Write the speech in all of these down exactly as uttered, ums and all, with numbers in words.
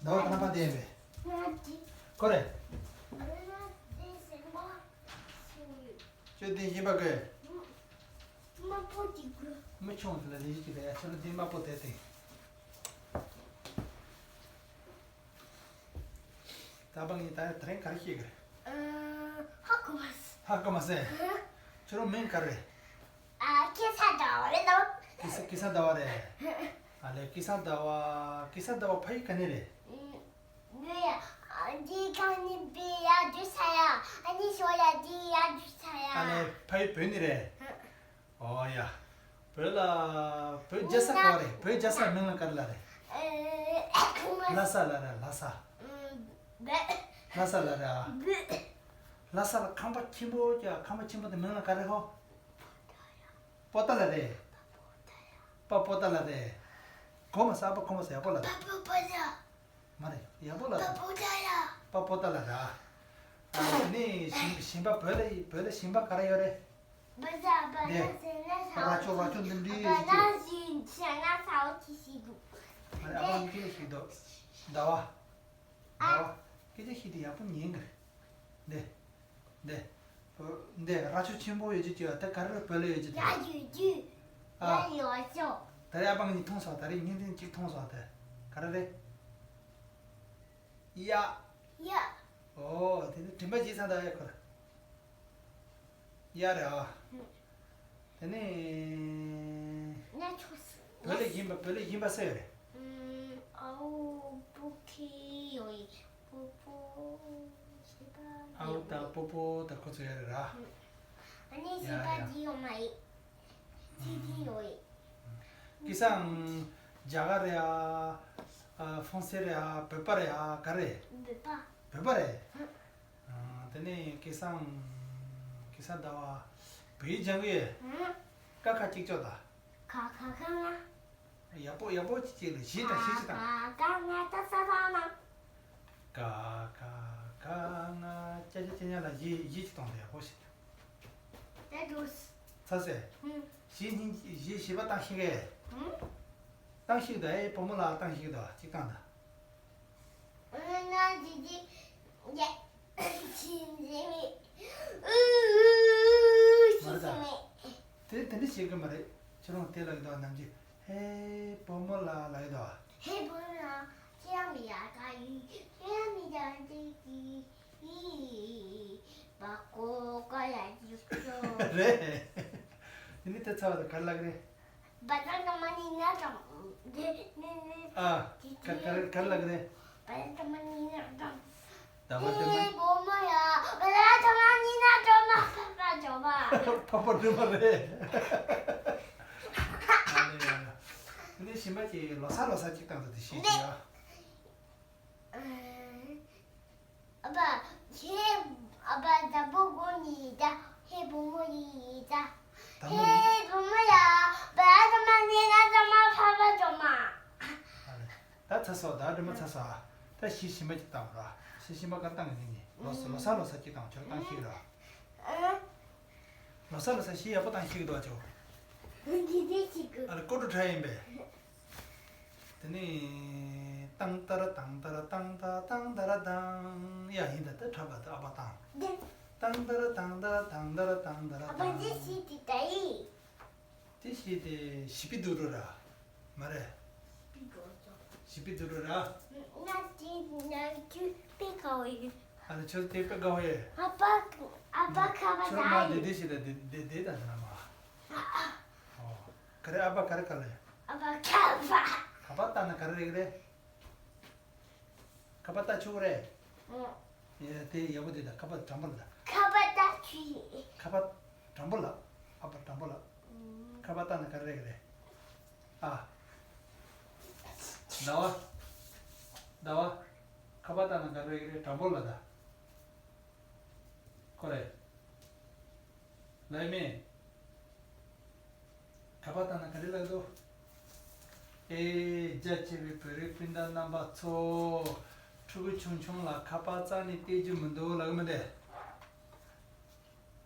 ཟླ་བ་དང་པ་དེ་ཡིན་པས། ང་དེ། ཁོ་རེད། ང་དེ་སེམས་པ་ཞིག་ཡོད། ཁྱོད་དེ་ཡིན་པ་དགོས། དམར་པོ་དེ་དགོས། མི་ཆུང་དེ་ལ་ལས་གཞི་ཅིག་རེད་ཡ། ཁྱོད་ལ་འདི་དམར་པོ་དེ་སྟེང་། ད་བང་ཡིན། ད་དེ་རིང་ག་རེ་བཤད་ཀྱི་རེད། ཨ། ཧ་གོ་མ་སོང་། ཧ་གོ་མ་སོང་། ཧ། ཁྱོད་རང་མིང་ག་རེ་རེད། ཨ། སྐལ་བཟང་ཟླ་བ་རེད་དོ། སྐལ་བཟང་། སྐལ་བཟང་ཟླ་བ་རེད། ཨ་ལེ། སྐལ་བཟང་ཟླ་བ། སྐལ་བཟང་ཟླ་བ་ཕ་ཡུལ་ག་ནས་རེད། ཨ། ངའི་ཨ། འདི་གང་ནས་བུད་ཡ་འདུག་ས་ཡ། ཨ་ནི་ཞོ་ཡ་འདི་ཡ་འདུག་ས་ཡ། ཨ་ལེ། ཕ་ཡུལ་བོད་ནས་རེད། ཨོ་ཡ། བོད་ལ། བོད་རྒྱལ་ས་ག་བ་རེད། བོད་རྒྱལ་ས་མིང་ལ་ག་རེ་ལབ་རེད། ལྷ་ས་ལབ་རེད། ལྷ་ས། ལྷ་ས་ལབ་རེད་ཨ། ལྷ་ས་ལ་ཁང་པ་ཆེན་པོ་ཀྱ། ཁང་པ་ཆེན་པོ་དེ་མིང་ལ་ག་རེ་ཧོ། པོ་ཏཱ་ལ་རེད། པ་པོ་ཏཱ་ལ་རེད། གོ་མ་སོང་། ཨ་ཕ་གོ་མ་སོང་། ཡག་པོ་ལབ་དང་། པ་པོ་ཏཱ་ལ། མ་རེད། ཡག་པོ་ལབ་དང་། པ་པོ་ཏཱ་ལ། པ་པོ་ཏཱ་ལ་རེད་ཨ། ཨ་ནི་ཞིང་། ཞིང་པ་བོད་ལ། བོད་ལ་ཞིང་པ་ག་རེ་ཡོད་རེད། བ་ཟ་བ་ཟ་ཟེར་ན་ས་འོག་ཅིག། རྭ་ཅོ། རྭ་ཅོ་འདི་འདྲའི་བ་ཟ་ཅིག་ཟེར་ན་ས་འོག་ཅིག་ཞིག་འདུག། ཨ་རེ། ཨ་ཕ་ཡིན་ཁྱེད་ལ་ཞིག་འདུག། ཟླ་བ། ཟླ་བ། སྐད་ཆ་བཤད་དེ་ཡག་པོ་ཉན་གི་རེད། འདི། འདི། འདི་རྭ་ཅོ་ཆེན་པོ་ཡོད་རྒྱུ་ཅིག་ཡོད། དེ་ག་རེ་རེད། བོད་ལ་ཡོད་རྒྱུ་དེ། ཡ་ཡོད་རྒྱུ། ཨ། ཡ་ཡོད་རྒྱུ། ད་རེས་ཨ་ཕ་ངས་མཐོང་སོང་། ད་རེས་བརྙན་ཐུང་གཅིག་མཐོང་སོང་། དེ་ག་རེ་རེད། གཡག། གཡག། ཨོ། དེ་ནི་དྲན་པ་བརྗེད་ཚར་འདུག་ཡ། ཁོ་ར། གཡག་རེད་ཨ། ཨུ། དེ་ནས། ན་ཆོག་སི། བོད་ལ་ཡིན་པ། བོད་ལ་ཡིན་པ་སུ་ཡོད་རེད། ཨུམ། ཨའུ་པུ་ཁི་ཡོད་ཡིན། པུ་པུ་ཞེས་པ་ཨའུ་དང་པུ་པུ་དང་ཁོ་ཚོ་ཡོད་རེད་ར། ཨུམ། ཨ་ནི་ཞེས་པ་ཡ་ཡ། འདི་ཡོད་མ་ཡིན། ཁྱི་ཁྱི་ཡོད་ཡིན། སྐལ་བཟང་། རྒྱ་གར་རེད་ཨ། ཨ། ཧྥོན་སེ་རེད་ཨ། བོད་པ་རེད་ཨ། ག་རེ། བོད་པ། བོད་པ་རེད། ཨ། དེ་ནས་སྐལ་བཟང་། སྐལ་བཟང་ཟླ་བ། བོད་ཡིག་སྦྱང་གི་ཡོད། ཨ། ཀ་ཁ་གཅིག་ལྕོགས་དང་། ཁ་ཁ་ཁ་ང་། ཡག་པོ་ཡག་པོ་ཅིག་ཅིག་ལ་བཞི་དང་བཞི་ཅིག་བཏང་། ཀ་ཁ་ང་ཏ་ས་ས་ན། ཀ་ཁ་ཁ་ང་ཅ་ཅ་ཅ་ཉ་ལ་བཞི་བཞི་ཅིག་བཏང་དང་། ཡག་པོ་ཞིག། དེ་འདུག། ཚ་སེ། ཧུམ། བཞི་གཉིས། བཞི་བཞི་པ་བཏང་ཤེས་གས། ཧུམ། བཏང་ཤེས་དང་། ཨེ། བུ་མོ་ལ་བཏང་ཤེས་དང་། གཅིག་བཏང་དང་། ཨ་ན་ཅི་ཅི། ཡ། ཅི་ཅི་མི། ཨུ་ཨུ་ཅི་ཅི་མི། དེ་དེ་འདྲ་བྱེད་ཀྱི་མ་རེད། ཁྱེད་རང་དེ་ལབ་ཀྱི་འདུག་ནམ་རྒྱུན། ཧེ་བུ་མོ་ལ་ལབ་ཀྱི་འདུག། ཧེ་བུ་མོ་ལ། ཁྱེད་རང་མི་ཡ་ག་ཡི། ཁྱེད་རང་མི་ཡ་ག་ཡི། ཧི། པ་ཀོ་ཀ་ཡ་ཅི་ཀོ། རེད། དེ་ནི་དེ་ཚ་བ་དང་ག་རེ་ལབ་ཀྱི་རེད། བ་ད་ག་མ་ནི་ན་ཙམ། དེ་ནི་ནི། ཨ། ག་ག་རེ་ག་རེ་ལབ་ཀྱི་རེད། བ་ད་ག་མ་ནི་ན་ཙམ། ད་བ་དེ་མ། ཧེ་བུ་མོ་ཡ། བ་ད་ག་མ་ནི་ན་ཙམ་མ་ཕ་ཕ་ཙམ་མ། ཕ་ཕ་དེ་མ་རེད། ཨ་ལེ་ཡ་ཡ། དེ་ནི་ཞིམ་པ་ཅིག་ལོ་གསར་ལོ་གསར་ཅིག་བཏང་དང་དེ་ཤེས་ཀྱི་ཡ། ཨ་ཕ། ཁྱེད། ཨ་ཕ་དང་པོ་དགོན་ནས་ད། ཧེ་བུ་མོ་ཡིན་ད། དང་པོ་ཡིན། ཧེ་བུ་མོ་ཡ། བ་ད་ག་མ་ནི་ན་ཙམ་མ་ཕ་ཕ་ཙམ་མ། ཨ་ལེ། ད་ཚར་སོང་། ད་སྒྲོལ་མ་ཚར་སོང་ཨ། ད་གཞས་ཞིམ་པ་ཅིག་བཏང་ར། གཞས་ཞིམ་པ་ག་བཏང་གི་ཡིན་ནི། ལོ་གསར་ལོ་གསར་ལོ་གསར་ཅིག་བཏང་། ཁྱོད་བཏང་ཤེས་ར། ཨ། ལོ་གསར་ལོ་གསར་གཞས་ཡག་པོ་བཏང་ཤེས་ཀྱི་འདུག་ཨ་ཅོ། འདི་འདི་ཞིག་གི། ཨ་ལེ། ཀོ་ཀྲུ་ཁྲ་ཡིན་པས། དེ་ནས་ཏང་ཏ་ར་ཏང་ཏ་ར་ཏང་ཏ་ཏང་ཏ་ར་ཏང་། ཡ་ཡིན་ད། ད་འཁྲབ་པ་ད་ཨ་ཕ་ཏང་། འདི། ཏང་ཏ་ར་ཏང་ཏ་ར་ཏང་ཏ་ར་ཏང་ཏ་ར་ཨ་ཕ་ཏང་། འདི་ཞིག་འདི་ད་ཡིན། དེ་ཞིག་དེ་ཞི་པི་དུ་རུ་ར། མ་རེད། ཞི་པི་དུ་རུ་ར། ང་དེ་ན་དུས་དཔེ་དགའ་བོ་ཡོད། ཨ་ནི་ཁྱོད་དེ་དཔེ་དགའ་བོ་ཡོད། ཨ་ཕ་ཨ་ཕ་ཁ་པ་ད་ཡིན། ཁྱོད་མ་དེ་དེ་ཞིག་ད་དེ་དེ་དེ་ད་ན་མ། ཨོ། ག་རེ། ཨ་ཕ་ག་རེ་ག་ལ་ཡ། ཨ་ཕ་ཁ་པ། ཁ་པ་ལྟ་ན་ག་རེ་རེད་གི་རེད། ཁ་པར་ལྟ་ཆོག་གི་རེད། ཨོ། ཡ་དེ་ཡག་པོ་དེ་ད། ཁ་པར་དྲང་པོ་ལ་ད། ཁ་པར་ལྟ་ཆོག་ཡིན། ཁ་པར་དྲང་པོ་ལ། ཨ་ཕ་དྲང་པོ་ལ། ཨུམ། ཁ་པར་ལྟ་ན་ག་རེ་རེད་གི་རེད། ཨ། ཟླ་བ། ཟླ་བ། ཁ་པར་ལྟ་ན་ག་རེ་རེད་གི་རེད། དྲང་པོ་ལ་ད། ཁོ་རེད། ལའི་མེ། ཁ་པར་ལྟ་ན་ག་རེ་ལབ་འདུག། ཨེ། རྒྱ་ཆེ་བའི་བོད་རིགས་སྤུན་ཟླ་རྣམ་པ་ཚོ། ཕྲུ་གུ་ཆུང་ཆུང་ལ་ཁ་པར་རྩ་ནས་སྟེར་རྒྱུ་མི་འདུག་ལབ་གི་མི་འདུག།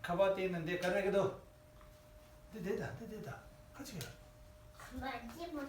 ཁ་པར་སྟེར་ན་འདི་ག་རེ་གི་འདུག། འདི་འདི་དང་འདི་འདི་དང་ཁ་ཅིག་ཡོད། ཁ་པར་འདི་མ་